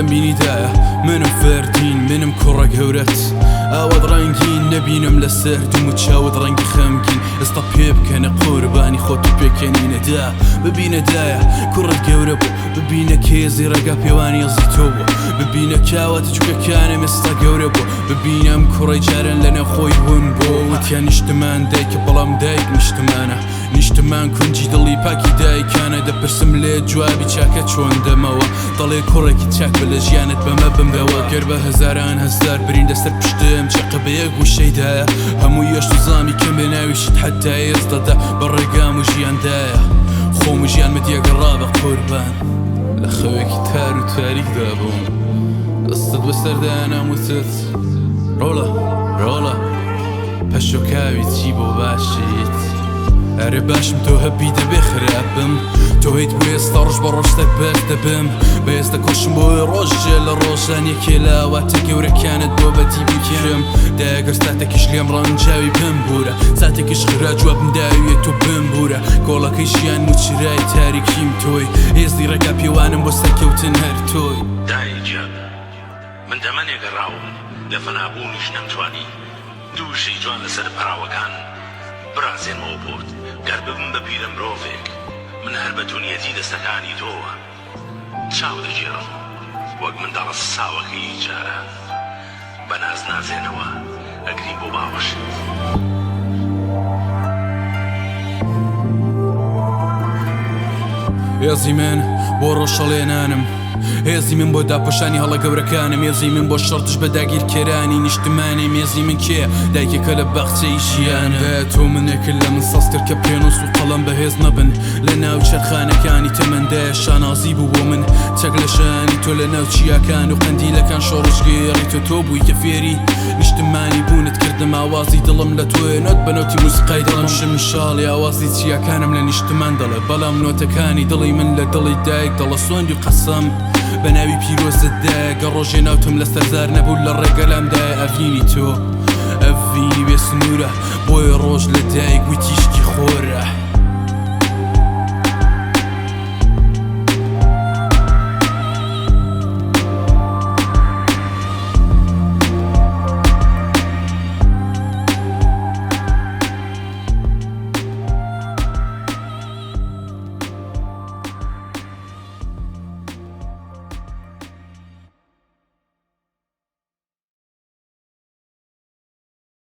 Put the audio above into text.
تۆم بینی دایە، منم فەردین، منم کوڕە گەورەت. ئاوات ڕەنگین نەبینم لەسەر دوم و چاوت ڕەنگی خەمگین. ئێستا پێ بکەنە قوربانی خۆت و پێکەنینەدا. ببینە دایە کوڕت گەورە بوو، ببینە کێزی ڕێگا پێوانی ئەزی تۆ بوو، ببینە کاواتە چووکەکانم ئێستا گەورە بوو، ببینم کوڕی جاران لەناو خۆی ون بوو. وتیان نیشتمان دایکە، بەڵام دایک نیشتمانە. نیشتمان کونجی دڵی پاکی دایکانە. دەپرسم لێ جوابی چاکە چۆن دەمەوە، دەڵێ کوڕێکی چاک بە لە ژیانت بەمە بمرەوە. گەر بە هەزاران هەزار برین لەسەر پشتم چەقە بە یەک وشەیدایە، هەموو یەشت و زامی کەم بێ ناویشت حەتا ئێز دەدا بە ڕێگام و ژیاندایە. خۆم و ژیانمت یەکەڕا بە قوربان. لە خەوێکی تار و تاریکدا بووم، دەستت بەسەردایانام وتت ڕۆڵە ڕۆڵە پەشۆکاوی چی بۆ باشیت؟ ئەرێ باشم، تۆ هەبی دەبێ خراپم. تۆ هیت بۆ ئێستا ڕۆژ بە ڕۆژ سەربەست دەبم، بە ئێستا کۆشم بۆ ڕۆژێ لە ڕۆژان یەکێ لە ئاواتە گەورەکانت بۆ بەدی بکەم. دایەگەر ساتێکیش لێم ڕەنجاوی بمبوورە، ساتێکیش خرا جوابم داویە تۆ بمبوورە. کۆڵەکەی ژیان و چرای تاریکیم تۆی، هێزی ڕێگا پێوانم بۆ سەرکەوتن هەر تۆی. دایە گیان من تەمەنێک گەڕاوم لە فەنابوونیش نەمتوانی دوو وشەی جوان لەسەر پەڕاوەکان بڕازێنمەوە بۆت، گەر ببم بە پیرە مرۆڤێک من هەر بە تونیەتی دەستەکانی تۆوە چاو دەگێڕم، وەک منداڵە ساوەکەی جاران بە نازنازێنەوە ئەگریم بۆ باوەشت. هێزی من بۆ ڕۆشەڵێنانم، هێزی من بۆ داپۆشانی هەڵە گەورەکانم، هێزی من بۆ شەڕ دژ بە داگیرکەرانی نیشتمانی. هێزی من کێ؟ دایکێکە لە باخچەی ژیانە. تۆ منێکت لە من ساز کرد کە پێنووس و قەڵەم بەهێز نەبن لە ناو چەرخانەکانی تەمەندایە. شانازی بوو بۆ من چەک لە شانی تۆ لە ناو چیاکان و قەندیلەکان. شۆڕشگێڕی تۆ تۆ بووی کە فێری نیشتمانی بوونت کردم. ئاوازی دڵم لە تۆیە، نۆت بە نۆتی موسیقای دڵم. شمشاڵی ئاوازی چیاکانم لە نیشتمان دەڵێ، بەڵام نۆتەکانی دڵی من لە دڵی دایک دەڵە. سوێندی قەسەم بە ناوی پیرۆزت دایە، گە ڕۆژێ ناوتم لەسەر زار نەبوو لە ڕێگەلامدایە. ئەڤینی تۆ ئەڤینی بێ سنوورە، بۆیە ڕۆژ لە دایک بووی تیشکی خۆرە.